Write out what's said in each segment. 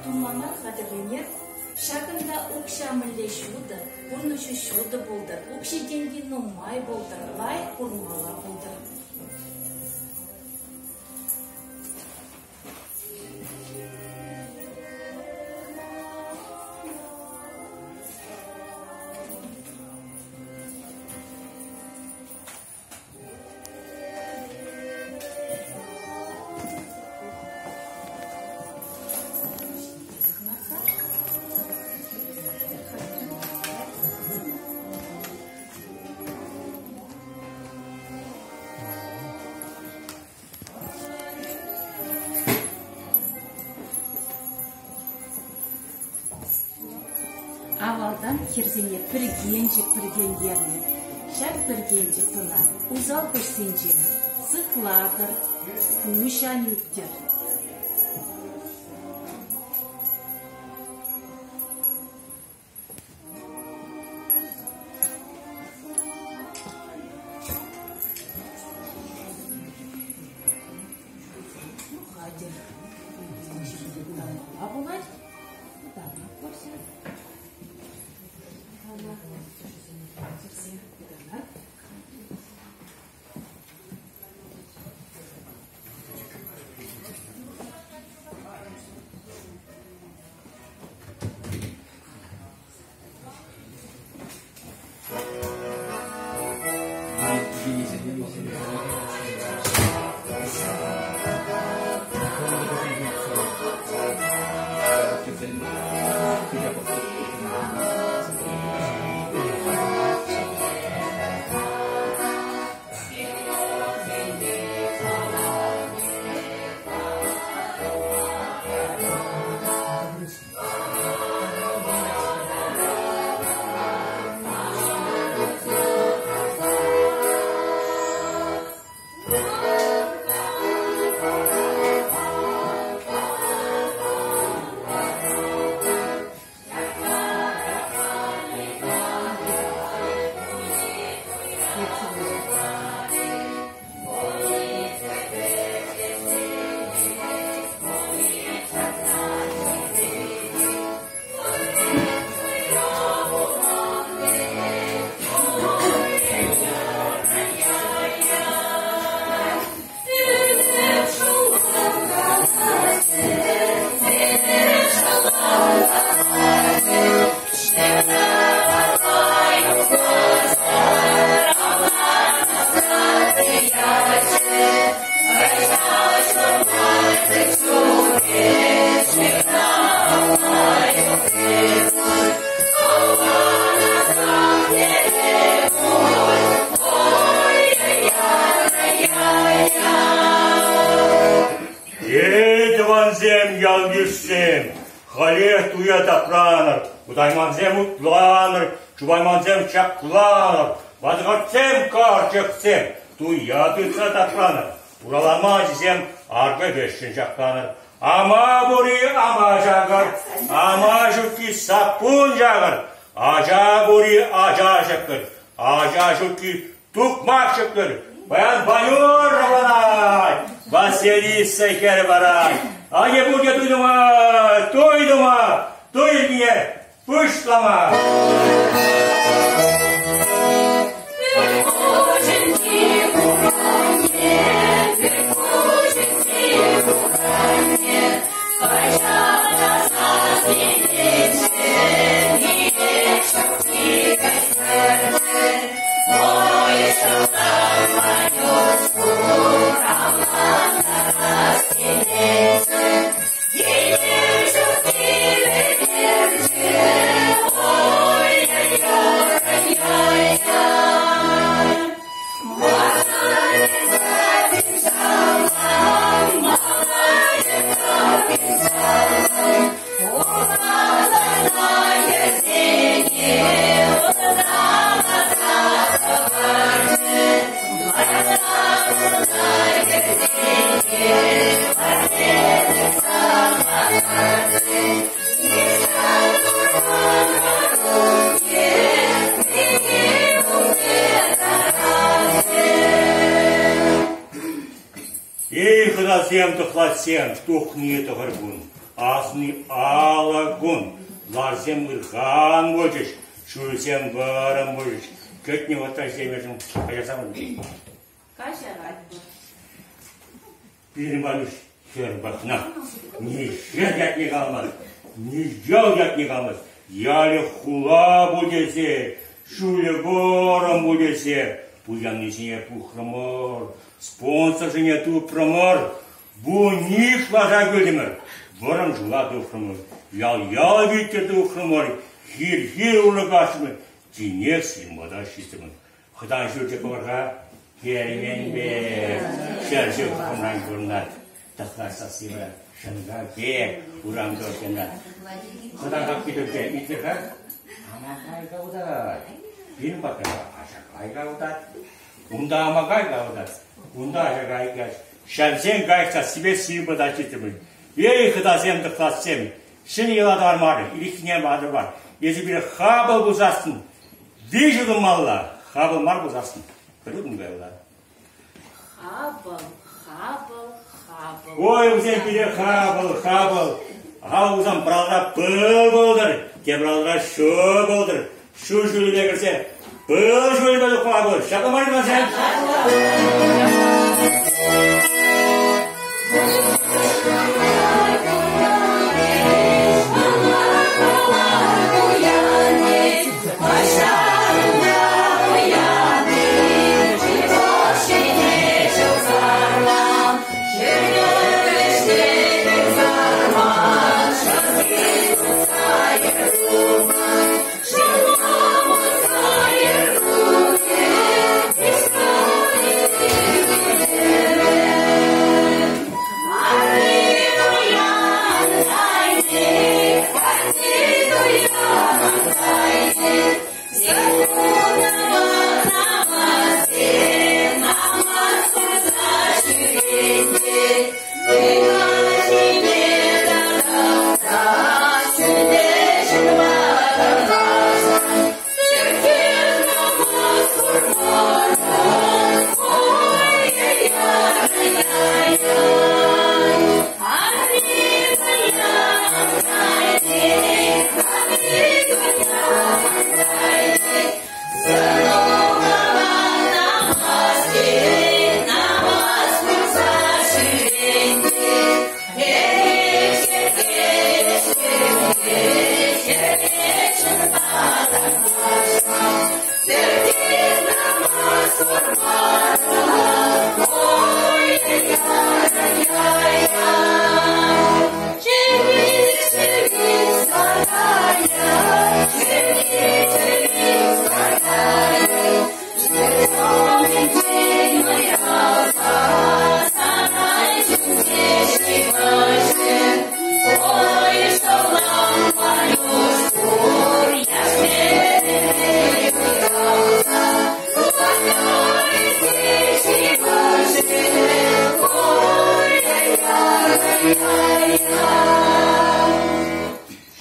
Тумланма хатӗрленер. Ҫакӑнта укҫа мӗнле ҫутӑ, пурнӑҫӗ ҫутӑ пултӑр, укҫи-тенки нумай пултӑр, лайӑх пурӑнмалла пултӑр. Авалтан хӗрсене пӗркенчӗк пӗркентернӗ. Ҫак пӗркенчӗк кӑна усал куҫсенчен сыхлатӑр, куҫ ан ӳктӗр. Ну, хатӗр. Пулать. Эй, тӑвансем, ял-йышсем, халех туя тапранӑр, утаймансем утланӑр, чупаймансем чакланӑр, ватӑкартсем, карчӑксем, туя тытса тапранӑр, уралама ачисем аркӑ вӗҫҫӗн ҫакланӑр. Ама пури ама чакӑр, ама ҫукки саппун чакӑр, ача пури ача ҫӑкӑр, ача ҫукки Тукмак ҫӑкӑр, паян Ванюр авланать, Василиса хӗрӗ парать. Ача пурте туйдума, туйдума, туйне пуҫлама. Эй, хӑнасем, тӑхлачсем, тухни тӑхӑр кун. Асни алӑ кун, ларсем ырхан пулчӗҫ, ҫулсем вӑрӑм пулчӗҫ. Кӗтнӗ вӑхӑтра ӗҫлемешӗн каҫарсам. Каҫаратпӑр. Пирӗн Ванюш хӗр пӑхнӑ. Ни хӗр ятне каламасть, ни ял ятне каламасть. Ялӗ хула пуль тесе, ҫулӗ вӑрӑм пуль тесе пуяннисене пухрӑмӑр, спонсорсене тупрӑмӑр, вуник лаша кӳлтӗмӗр, вӑрӑм ҫула тухрӑмӑр, ял-ял витӗр тухрӑмӑр, хир-хир урлӑ каҫрӑмӑр, тинех сирмата ҫитрӗмӗр. Хӑтан ҫурчӗ кӑвӑрха кермен пек ҫӗршыв хӑмран курӑнать. Тӑхлач сасси вара шӑнка пек урам тӑрӑх янрать. Хӑта хапхи тӗлте итле-ха. Амакайка утать. Пирӗн патра ачакайка утать. Унта амакайка утать. Унта ачакайка. Ҫавсен кайӑк сассипе сивӗ та ҫитрӗмӗр. Эй, хӑтасем, тӑхлачсем, ҫӗнӗ йӑла тӑвар мар, ирхине ватӑ мар. Эсӗ пире хапӑл пулсассӑн Виҫӗ тумалла, хапӑл мар пулсассӑн пӗр утӑм каялла. Хапӑл, хапӑл, хапӑл. Ой, вӗсем пире хапӑл, хапӑл. Хапӑл пулсан пӗр алра пыл пултӑр, тепӗр алра ҫу пултӑр. Ҫу ҫулӗпе кӗрсе пыл ҫулӗпе тухма пулӑр. Ҫапла мар-и вӗсем?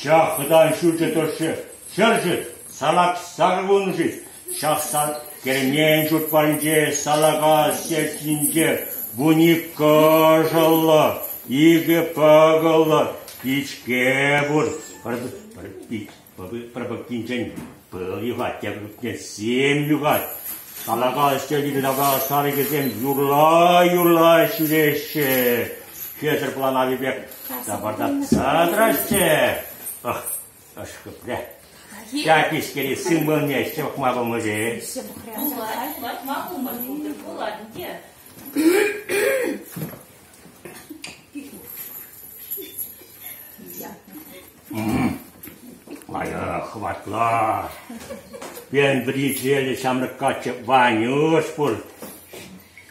Ҫак хӑтан ҫурчӗ тӑршшӗ ҫӗршӗ салак сакӑр Ҫак кермен ҫурт варринче салака сечинче вуник кӑшӑллӑ, икӗ пӑкӑллӑ пичке пур. Пӗр пӗккинчен пыл юхать, тепӗр пӗккинчен сим юхать. Салака ӗҫтелли така сарӑкӗсем юрла-юрла ҫӳреҫҫӗ. Хӗсӗр планави пек тапӑртатса тӑраҫҫӗ. Ах, ӑш хыпрӗ. Ҫак ишкери символне ҫывӑхма пулмӗ-ши? Пулать, пулать, ма пулмасть, пултӑр, пулать ӗнтӗ. Лайӑх, хӑватла. Пирӗн пӗри ҫамрӑк каччӑ Ванюш пур.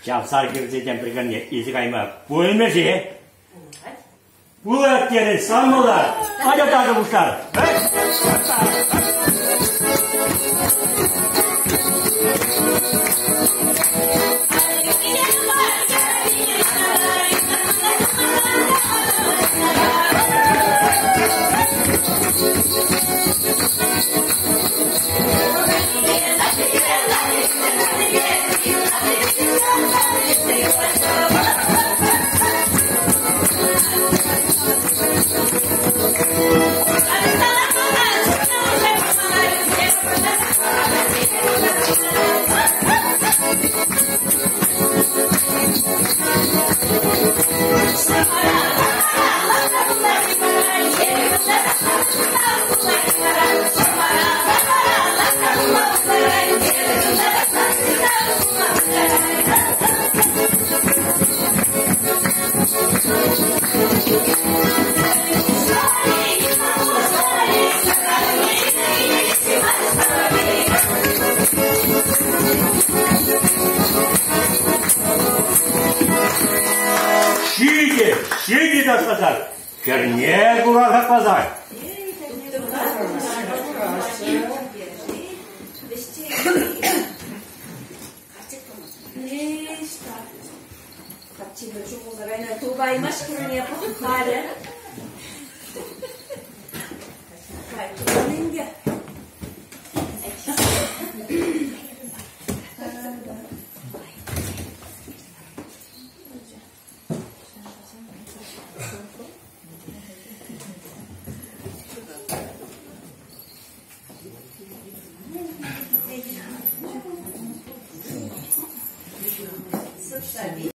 Ҫав сар хӗрсенчен пӗр илсе кайма пулмӗ-ши? Пулать. Пулать терӗн, сан пулать. Атя ташӑ пуҫтар. Ҫитӗ, ҫитӗ ташласа, хӗрне кура хакласа. Тупаймасть пӑхмарӗ.